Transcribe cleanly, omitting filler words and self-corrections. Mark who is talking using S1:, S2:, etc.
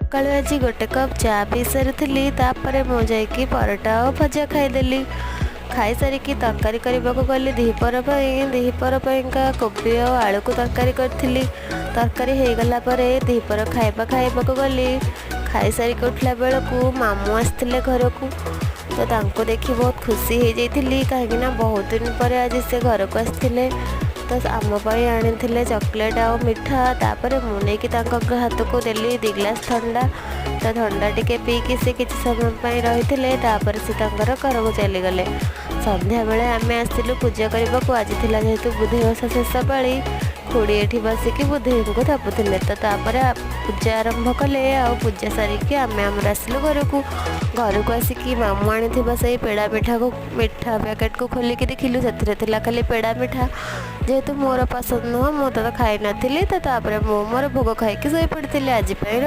S1: ସକାଳୁ ଆଜି ଗୋଟେ କପ୍ ଚା ପିଇ ସାରିଥିଲି। ତାପରେ ମୁଁ ଯାଇକି ପରଟା ଆଉ ଭଜା ଖାଇଦେଲି। ଖାଇସାରିକି ତରକାରୀ କରିବାକୁ ଗଲି ଦ୍ୱିପହର ପାଇଁ। ଦ୍ୱିପହର ପାଇଁକା କୋବି ଆଉ ଆଳୁକୁ ତରକାରୀ କରିଥିଲି। ତରକାରୀ ହେଇଗଲା ପରେ ଦ୍ୱିପହର ଖାଇବା ଖାଇବାକୁ ଗଲି। ଖାଇସାରିକି ଉଠିଲା ବେଳକୁ ମାମୁଁ ଆସିଥିଲେ ଘରକୁ। ତ ତାଙ୍କୁ ଦେଖି ବହୁତ ଖୁସି ହେଇଯାଇଥିଲି, କାହିଁକିନା ବହୁତ ଦିନ ପରେ ଆଜି ସେ ଘରକୁ ଆସିଥିଲେ। ତ ଆମ ପାଇଁ ଆଣିଥିଲେ ଚକୋଲେଟ୍ ଆଉ ମିଠା। ତାପରେ ମୁଁ ନେଇକି ତାଙ୍କ ହାତକୁ ଦେଲି 2 ଗ୍ଲାସ୍ ଥଣ୍ଡା। ତ ଥଣ୍ଡା ଟିକେ ପିଇକି ସେ କିଛି ସମୟ ପାଇଁ ରହିଥିଲେ। ତାପରେ ସେ ତାଙ୍କର ଘରକୁ ଚାଲିଗଲେ। ସନ୍ଧ୍ୟାବେଳେ ଆମେ ଆସିଲୁ ପୂଜା କରିବାକୁ। ଆଜି ଥିଲା ଯେହେତୁ ବୁଧେଇ ଓଷା ଶେଷ ପାଳି, ଖୁଡ଼ି ଏଠି ବସିକି ବୁଧେଇଙ୍କୁ ଥାପୁଥିଲେ। ତ ତାପରେ ପୂଜା ଆରମ୍ଭ କଲେ ଆଉ ପୂଜା ସାରିକି ଆମେ ଆମର ଆସିଲୁ ଘରକୁ। ଘରକୁ ଆସିକି ମାମୁଁ ଆଣିଥିବା ସେଇ ପେଡ଼ା ମିଠାକୁ, ମିଠା ପ୍ୟାକେଟକୁ ଖୋଲିକି ଦେଖିଲୁ, ସେଥିରେ ଥିଲା ଖାଲି ପେଡ଼ା ମିଠା। ଯେହେତୁ ମୋର ପସନ୍ଦ ନୁହଁ, ମୁଁ ତ ଖାଇନଥିଲି। ତ ତାପରେ ମୁଁ ମୋର ଭୋଗ ଖାଇକି ଶୋଇପଡ଼ିଥିଲି। ଆଜି ପାଇଁ